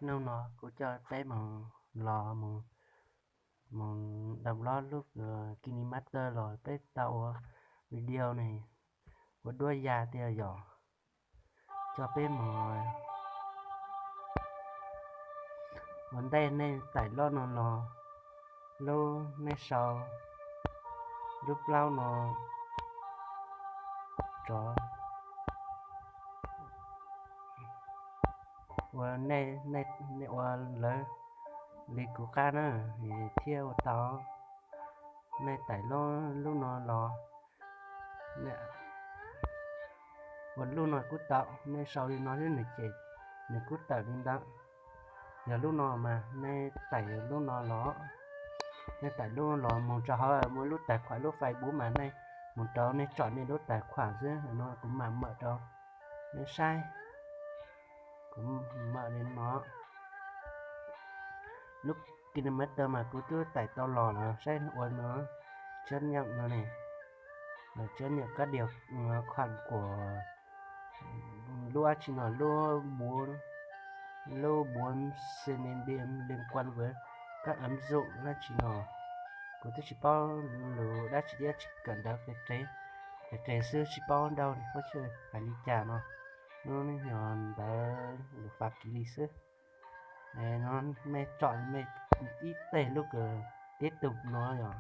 Hnub no kuv coj peb mus los mus, mus download lub KineMaster los peb tau ua video ne, ua duab ya tiag yom. Coj peb mus, ua ntej nej taim lub no los, lub nej sau lub plaub no rov ua nej, nej ua lawv li kuv qab na, thiaj ua tau. Nej taim lub no los, ua lub no kuj tau, nej sau li no xwb nws ces nws kuj tawm li ntawd. Yog lub no mas nej taim lub no los, nej taim lub los mus rau hauv muaj lub tais khuam lub Facebook mas nej mus rau nej tsom nej lub tais khuam xwb no kuv mam mam rau nej saib. Kuv mam li no. Lub KineMaster mas kuv twb taim tau los lawm, saib ua no, chấp nhận no ne, chấp nhận các điều khoản của lub dab tsi no, lub bốn, lub bốn C N D liên quan với các ứng dụng dab tsi no. Kuv twb tsis paub lus dab tsi thiab, tsis kawm ntawv qis qis, qis qis xwb tsis paub dab tsi hais li cas no. Lub no yog ntawv lus Fab Kis Lis xwb. No, nej tsom nej ib teg lub kws tiếp tục no yog,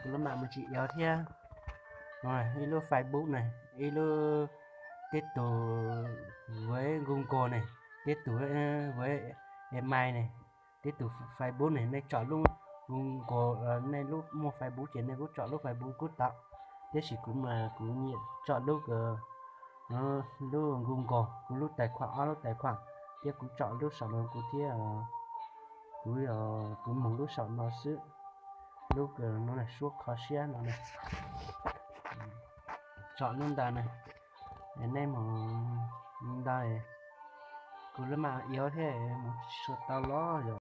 kuv lub mam mus tsis iov thiab. Ib lub Facebook ne, ib lub tiếp tục với Google ne, tiếp tục với email ne, tiếp tục Facebook ne, nej tsom lub Google, nej lub muaj Facebook ces nej kuj tsom lub Facebook kuj tau. Tiam sis kuv mas kuv nyiam tsom lub, lub Google, kuv lub tais khuam, ob lub tais khuam, thiab kuv tsom lub saum no kuv thiab, kuv, kuv mus lub saum no xwb. Lub no suab kho siab no, tsom lub ntawd na, nej mus li ntawd, kuv lub mam iov thiab mus tsis tau los yom.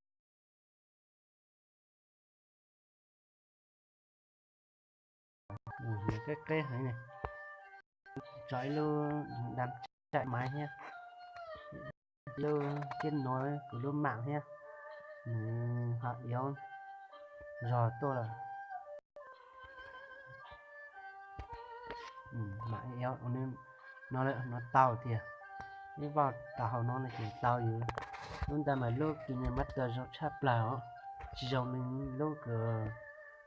Qeb qeb heev, tso ib lub dab tsaim maiv thiab, lub kiab nuav kuv lub mam thiab, nws ho iov zog tuaj lawm. Mam iov no, no tau tiag. Ib voj tau hauv no no ces tau yus. Lub ntawd mas lub KineMaster zoo tshaj plaws os, tsis zoo li lub kws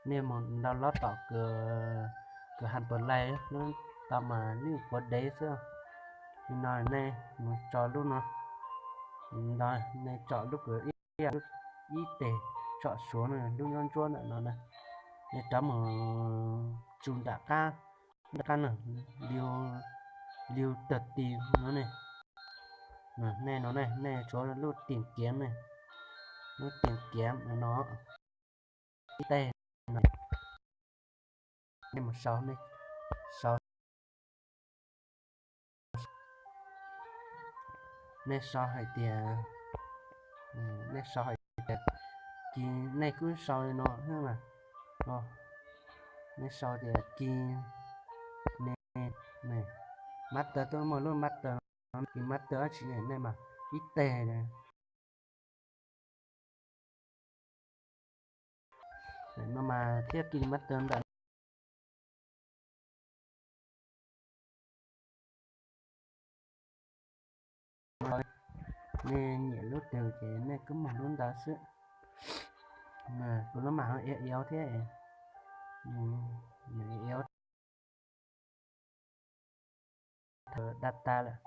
nej mus download tom kws, kws Hab Play lub, tau mas lub quav dev xwb. Li no nej mus tso lub no, ntawd nej tsom lub kws ib, ib teg tsom suav no, lub ntsuab ntsuab ntawm no na, nej rov mus tsu nram qab, nram qab no, liu, liu tawg ti no ne. Nej no ne, nej tsuav lub tìm kiếm ne, lub tìm kiếm no, ib teg no, nej mus sau, sau, nej sau hais tias, nej sau hais tias, Kis, nej kuj sau li no xwb mas, nej sau tias Kis, nej, master, twb muaj lub master no, Kis master dab tsi ne, nej mas ib teg no mas thiab Kis master ntawm nej nyiam lub twg ces nej kuj mus lub ntawd xwb. Kuv lub mam iov thiab, iov data lawm.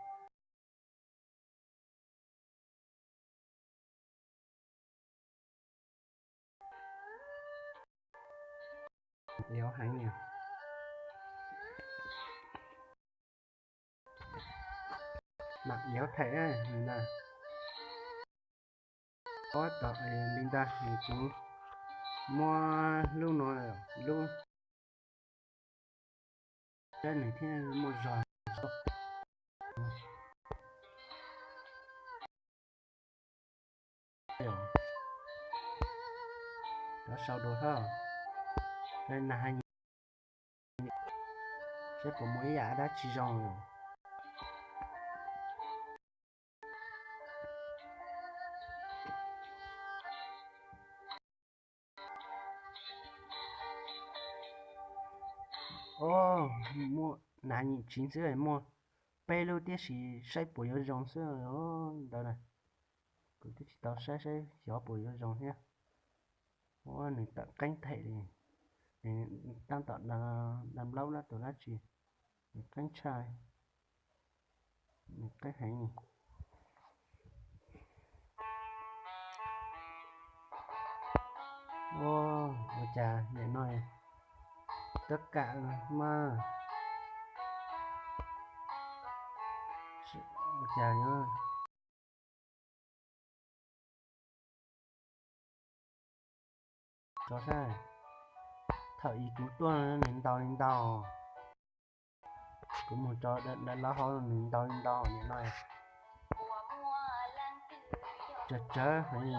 Iov heev, mam iov them na. Ob tom li ntawd es kuv muab lub no, lub, nws thiaj muaj zog. Rov sau dua hab, nag hais, saib puas muaj ib yam dab tsi zoo. Os, muaj nas nyim tsiv xwb, muaj peb lub tiam sis saib puas yuav zoo xwb ntawd na. Kuv twb tsis tau saib saib xyov puas yuav zoo thiab. Ua nws tawm qeeb them li, nws tab tom da nplaub dab tus dab tsi, nws qeeb tshaj, nws qeeb heev li. Ua cas nim no twb kam mas, ua cas yuav tso saib. Thaum ub kuv tuaj nws ntau li ntau, kuv mus tso da laub hauv nws ntau li ntau nim no. Tsawg tsawg heev li.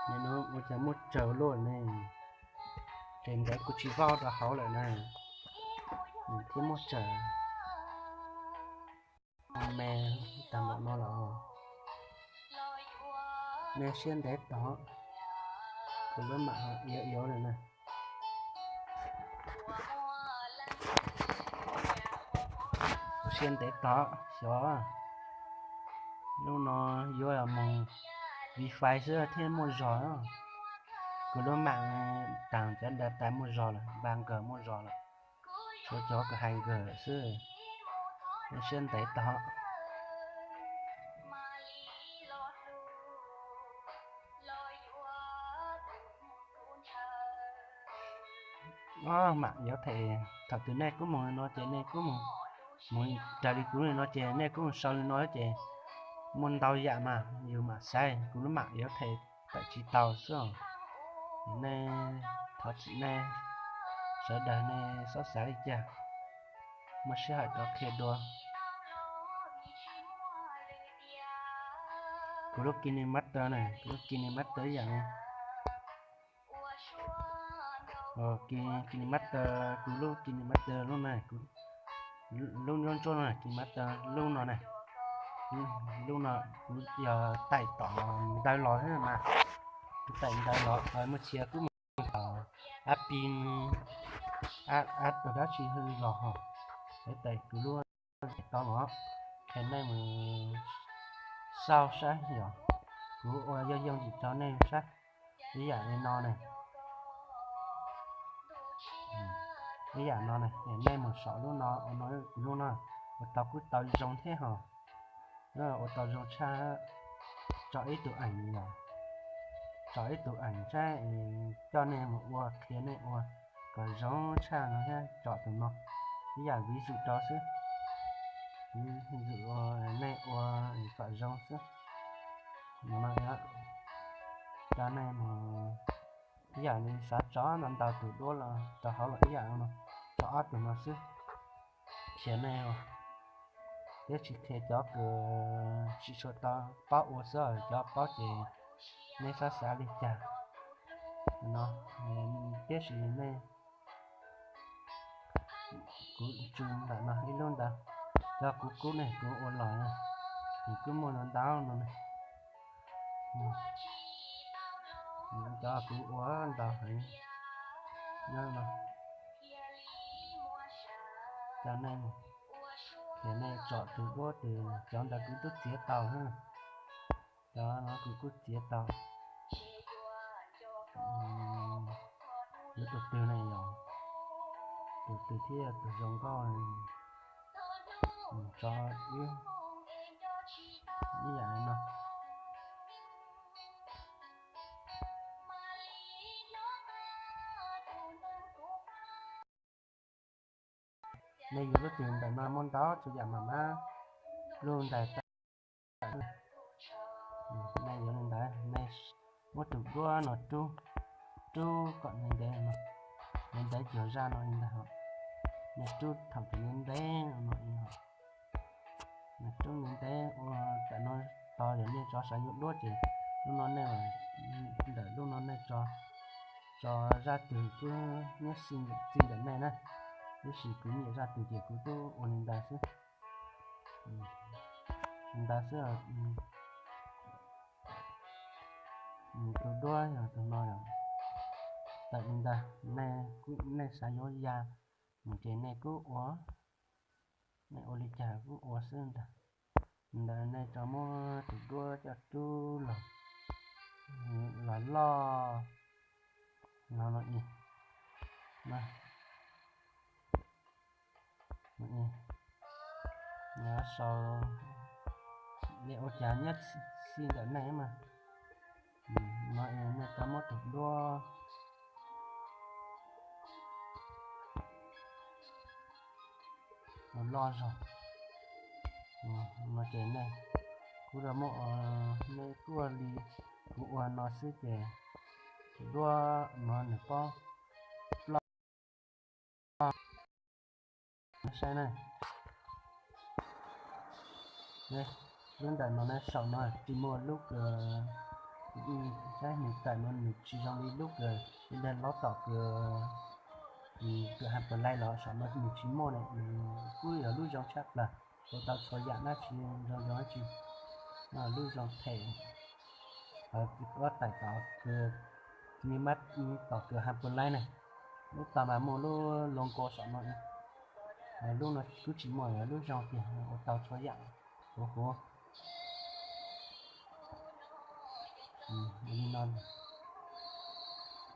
Nim no ua cas muaj tsawg luaj ne. Ces ntawd kuv tsis vau rau hauv lawm na, nws thiaj muaj tsawg. Me tag npaum no los, nej siab ntev tod, kuv lub mam ho iov iov lawm na. Kuv siab ntev tod xyov, lub no yuav mus wifi xwb thiaj muaj zog. Kuv lub mam tag cov data muaj zog lawm, ba nkawg muaj zog lawm, tshuav cov kws hais nkawg xwb, siab ntev tod. Mam yuav them, thaum twg nej kuj mus li no ces nej kuj mus, mus raws li kuv li no ces nej kuj mus sau li no ces muaj ntau yam mas yus mam xaiv, kuv lub mam yuav them tawm tsis tau xwb. Nej thov txim nej, sawv daws nej txhob xav li cas, muaj sij hawm rov qhia dua. Kuv lub KineMaster na, kuv lub KineMaster ib yam li, KineMaster, kuv lub KineMaster lub na, lub ntsuab ntsuab no KineMaster lub no na, lub no kuv yog taim tom ntawd los thiab mas, kuv taim ntawd los muaj txhia kuj mus tom App, App tus dab tsi hwj los ho, kuv taim kuv lub tau los qhia nej mus xauj saib yog kuv ua yooj yooj yim rau nej saib. Ib yam li no ne, ib yam no ne, nej mus saum lub no, ua no kuv lub no, ua tau kuj tau zoo thiab ho, ua tau zoo tshaj, tso ib tug eem yog, tso ib tug eem saib, coj nej mus ua, qhia nej ua kom zoo tshaj no thiab tso tus no, ib yam vis zus rau xwb, vis zus nej ua kom zoo xwb. No, coj nej mus, ib yam li xav tso ntau ntau tus duab los rau hauv los ib yam no, tso ob tug no xwb, qhia nej, thiab tsis qhia cov kws tsis tshua tau paub ua xwb, cov paub ces nej txhob xav li cas no, tiam sis nej, kuv tso ntawm no ib lub ntawd, cov kuv kub ne kuv ua los, kuv kub muaj no ntau no ne, cov kuv ua ntau heev no, coj nej, qhia nej tso tus duab tus, cov ntawd kuv twb txiav tau, cov no kuv kuj txiav tau. Yuav tus twg ne yog, tus twg thiaj tus zoo nkauj, tso ib yam no. Nej yuav lub twg ntawm no muaj ntau txhua yam mas mab lub ntais tawm. Nej yuav li ntawd, nej muab tus duab no rub, rub kom ntev ntev no, ntev ntev cog zaj no li ntag. Nej rub thaum twg ntev ntev no, nej rub ntev ntev ua tam no, tos yog nej tso sawv yuav duab ces lub no nej, ntawm lub no nej tso, tso zaj twg kuj nyob txij ntawm nej na. Tab sis kuv nyiam zaj twg ces kuv twb ua li ntawd xwb. Li ntawd xwb, Tus duab yog tus no yom. Tawm li ntawd, nej xav yuav ya mus ces nej kuj ua, nej ua li cas kuj ua xwb ntag. Ntawd nej tso muab tus duab coj rub los, los loj no no. Sau, nej ua cas nyob xij ntawm nej mas, no nej tso muab tus duab loj zog no ces nej kuj muab, nej kuj ua li kuv ua no xwb ces tus duab no nws paub ploj. Saib na, lub ntawm no na, saum no tsis muaj lub, saib nws tawm no nws tsis zoo li lub kws, li dag laub tom kws, kws ha play los saum no nws tsis muaj na, nws kuj yog lub zoo tshaj plaws, ua tau txhua yam dab tsi zoo zoo dab tsi. Lub zoo them, ob tawm tom kws, nws mab tom kws ha play na, lub tod mas muaj lub logo saum no, lub no kuj tsis muaj, lub zoo tiag ua tau txhua yam huv huv. Li no,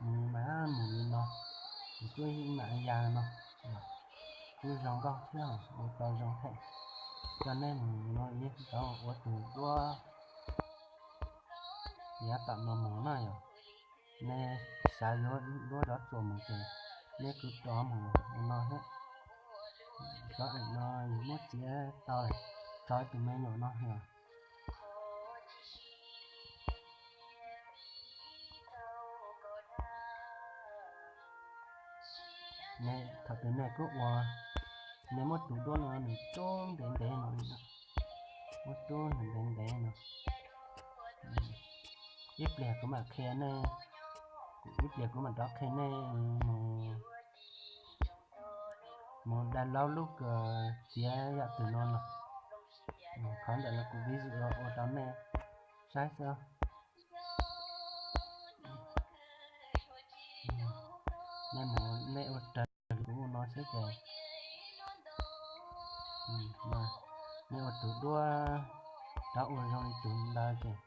nws mas mus li no, nws kuj mam ya no, kuj zoo nkauj thiab ua tau zoo them. Coj nej mus no ib tau ua tus duab yav tom no mus na yom. Nej xav yuav duab zov txuas mus ces nej kuj rov mus no thiab. Cov em no yus muab txiav tau, tso tus me nyuam no yom. Thaum twg nej kuj ua, nej muab tus duab no nws rub ntev ntev no, muab rub ntev ntev no. Ib pliag kuv mam qhia nej, ib pliag kuv mam rov qhia nej mus, mus download lub kws txiav yam twg no los. Qhov ntawm no kuv vis ua rau nej saib xwb. Nej mus nej ua raws li kuv ua no xwb ces, nej ua tus duab rov ua zoo li tus ntawd ces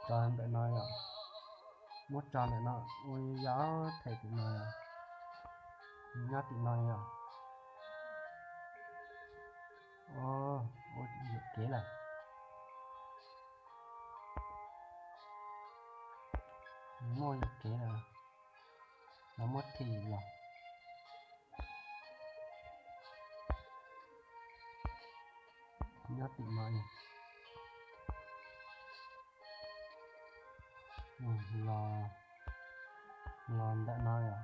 tso ntawm no yom, muab tso ntawm no ua yog them tim no yom, nyob tim no yom. Ua yuam kev lawm, muaj yuam kev lawm, los muab thim los. Nyob tim no, los, los ntawm no yom.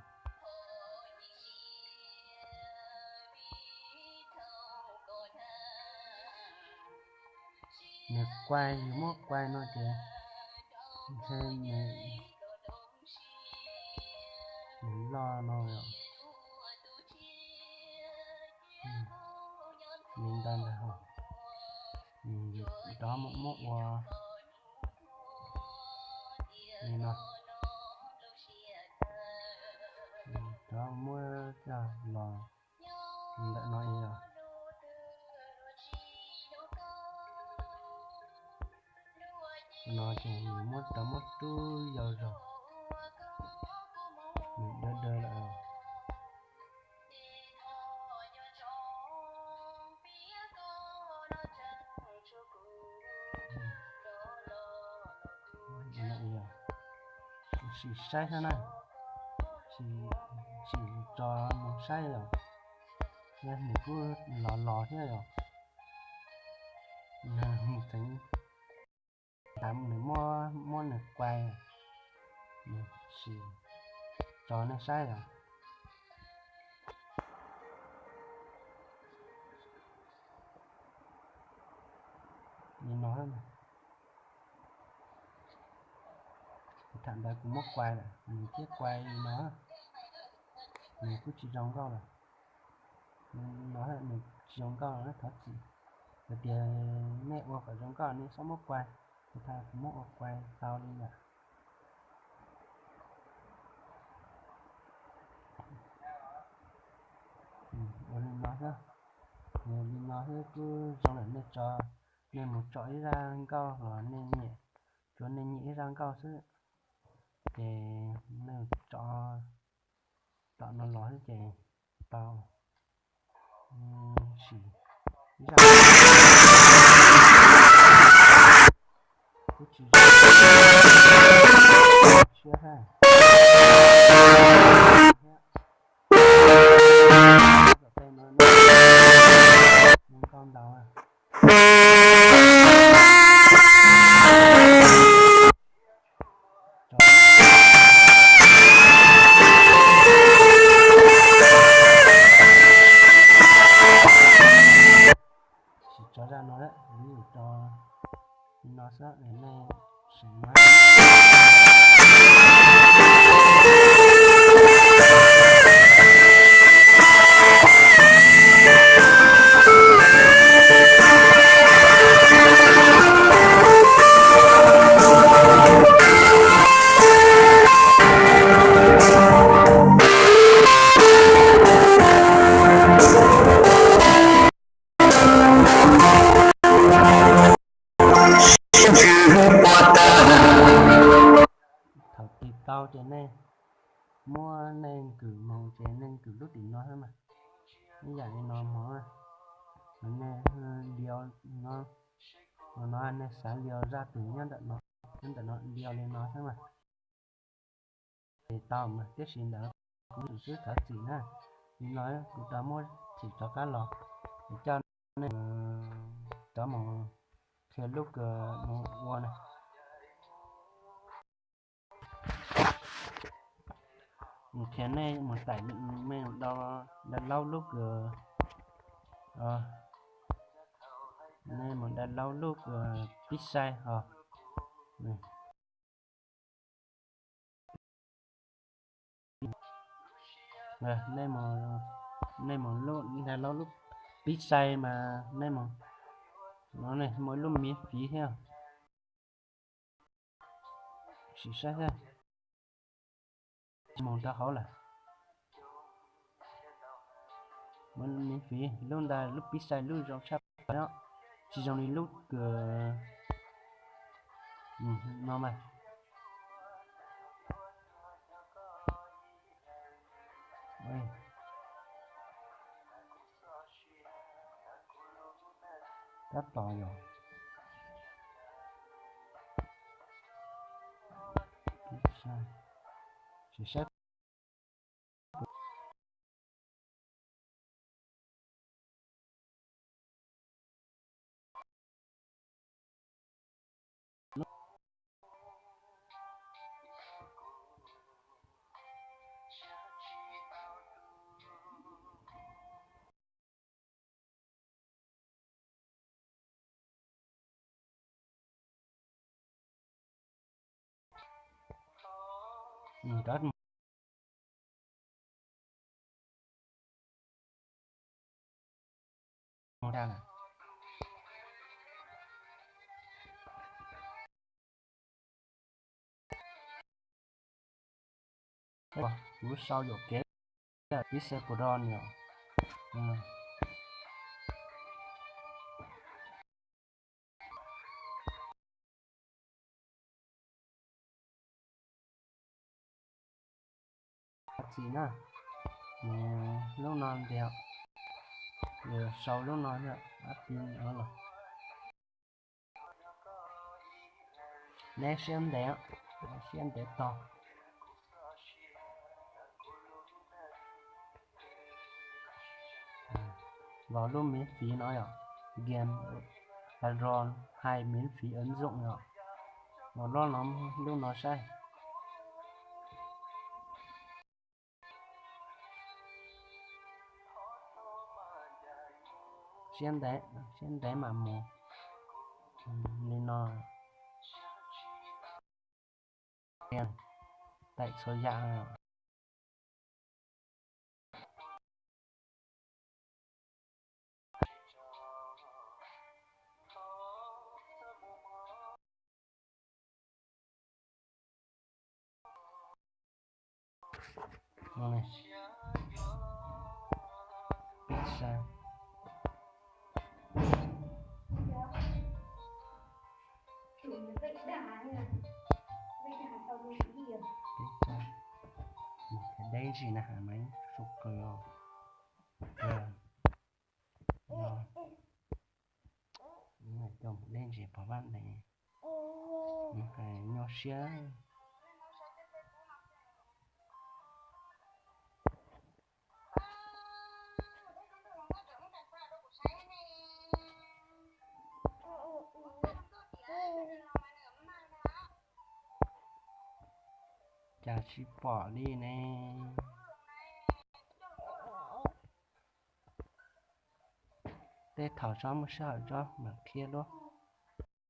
Nws quaj, yus muab quaj no ces ntshe nws, nws loj no yom. Li ntawd ntag, rov muab ua li no, rov muab coj los ntawm no yom. No ces nws muab rov muab rub yau zog, nws dawb dawb lawm. Sim saib xwb na, sim tso mus saib yom, nws kuj los los thiab yom. Tseev ntawd nws muab, muab nws quaj, sim tso nej saib yom. Li no, kuv Ntawd kuv muab quay lawm, nws thiaj quay li no, nws kuj tsis zoo nkauj lawm. No nws tsis zoo nkauj, thov txim. Yog tias nej ua kom zoo nkauj nej txhob muab quay, kuv tha kuv muab ua quay tau li lawm. Ua li no xwb, li no xwb kuj zoo lawm. Nej tso, nej mus tso ib zaj nkauj los nej nyiam, tsuav nej nyiam ib zaj nkauj xwb, ces nej tso tom no los xwb ces tau. Sim ib zaj kuj tsis zoo siab thiab. Zoo nkauj ntau. Tso zaj no, tso li no xwb, nej sim no. Thaum tis tau ces nej muab nej kwv moog ces nej kwv lub tim no xwb mas. Ib yam li no moog, nej li no, no nej xav li zaj twg nyob ntawm no, nyob ntawm no li no xwb mas. Ces tau mas, tiam sis ntawd kuv tsum xwb thov txim na. Li no kuv rov muab txim rov qab los, kuv coj nej rov mus qhia lub kws mus ua na. Qhia nej mus taim, nej mus download lub kws, nej mus download lub kws pib sai os. Nej mus, nej mus download lub pib sai mas nej mus, no muaj ib lub miv fiv thiab. Sim saib thiab. Mus rau hauv lawm. Miv fiv lub ntawd, lub pib sai lub zoo tshaj plaws, tsis zoo li lub kws no mas. Tab tom yog, sim saib. Kuv sau yuam kev pib sai puas do nws. Txim na, lub no ntiag, sau lub no thiab, ab pin los. Neb siab ntev, siab ntev tog. Los lub miv fiv no yom, game Android hais miv fiv ứng dụng yom. Los lub no, lub no saib. Siab ntev, siab ntev mam mus li no. Taim txhua yam. Deb ntsis na, hais mas sub kawg os. Coj mus deb ntsis pov vaj ne, hais nyuaj siab. Cas tsis pom li ne? Tej thaum tsob muaj sij hawm tsob mam qhia dua.